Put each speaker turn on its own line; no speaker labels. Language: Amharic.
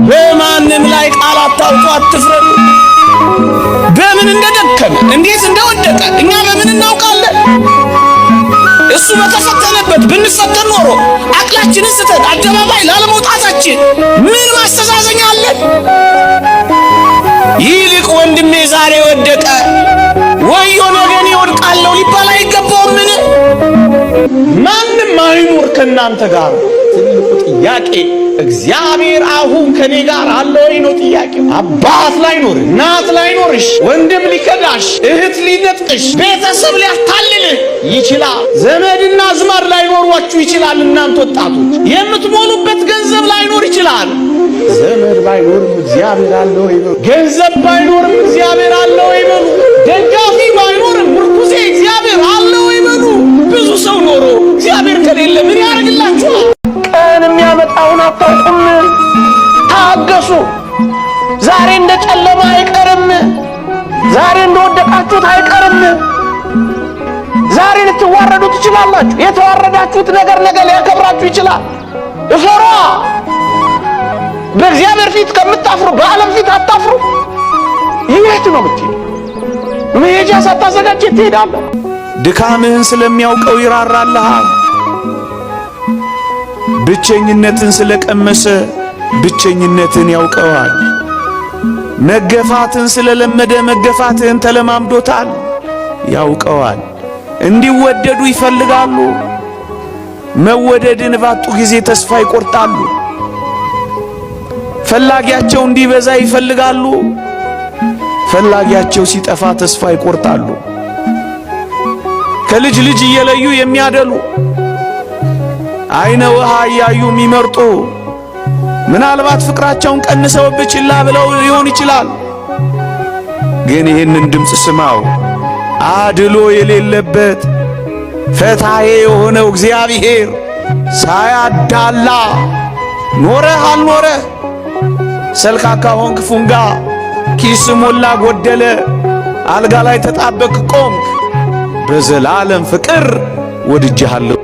በማንም ላይ ቃል አታውጡ፣ አትፍረዱ። በምን እንደደከመ እንዴት እንደወደቀ እኛ በምን እናውቃለን? እሱ በተፈተነበት ብንፈተን ኖሮ አቅላችንን ስተን አደባባይ ላለመውጣታችን ምን ማስተዛዘኛ አለን? ይልቅ ወንድሜ ዛሬ ወደቀ፣ ወዮ ነገን ይወድቃለሁ ሊባል አይገባውምን? ማንም አይኑር ከእናንተ ጋር። ትልቁ ጥያቄ እግዚአብሔር አሁን ከኔ ጋር አለ ወይ ነው ጥያቄው። አባት ላይኖር፣ እናት ላይኖርሽ፣ ወንድም ሊከዳሽ፣ እህት ሊነጥቅሽ፣ ቤተሰብ ሊያታልልህ ይችላል። ዘመድና አዝማድ ላይኖሯችሁ ይችላል። እናንተ ወጣቶች የምትሞሉበት ገንዘብ ላይኖር ይችላል። ዘመድ ባይኖርም እግዚአብሔር አለ ወይ በሉ። ገንዘብ ባይኖርም እግዚአብሔር አለ ወይ በሉ። ደጋፊ ባይኖርም ምርኩዜ እግዚአብሔር አለ ወይ በሉ። ብዙ ሰው ኖሮ እግዚአብሔር ከሌለ ምን ያደርግላችኋል? ቀን የሚያመጣውን አታውቁም። ታገሱ። ዛሬ እንደ ጨለማ አይቀርም። ዛሬ እንደወደቃችሁት አይቀርም። ዛሬ ልትዋረዱ ትችላላችሁ። የተዋረዳችሁት ነገር ነገ ሊያከብራችሁ ይችላል። እፈሯ። በእግዚአብሔር ፊት ከምታፍሩ በዓለም ፊት አታፍሩ። የት ነው የምትሄዱ? መሄጃ ሳታዘጋጅ ትሄዳለህ።
ድካምህን ስለሚያውቀው ይራራልሃል። ብቸኝነትን ስለቀመሰ ብቸኝነትን ያውቀዋል። መገፋትን ስለለመደ መገፋትህን ተለማምዶታል፣ ያውቀዋል። እንዲወደዱ ይፈልጋሉ። መወደድን ባጡ ጊዜ ተስፋ ይቆርጣሉ። ፈላጊያቸው እንዲበዛ ይፈልጋሉ። ፈላጊያቸው ሲጠፋ ተስፋ ይቆርጣሉ። ከልጅ ልጅ እየለዩ የሚያደሉ፣ አይነ ውሃ እያዩ የሚመርጡ፣ ምናልባት ፍቅራቸውን ቀንሰውብህ ችላ ብለው ሊሆን ይችላል። ግን ይህንን ድምፅ ስማው። አድሎ የሌለበት ፈታሄ የሆነው እግዚአብሔር ሳያዳላ ኖረህ አልኖረህ፣ ሰልካካ ሆንክ ፉንጋ፣ ኪስ ሞላ ጎደለ፣ አልጋ ላይ ተጣበቅ ቆምክ፣ በዘላለም ፍቅር ወድጄሃለሁ።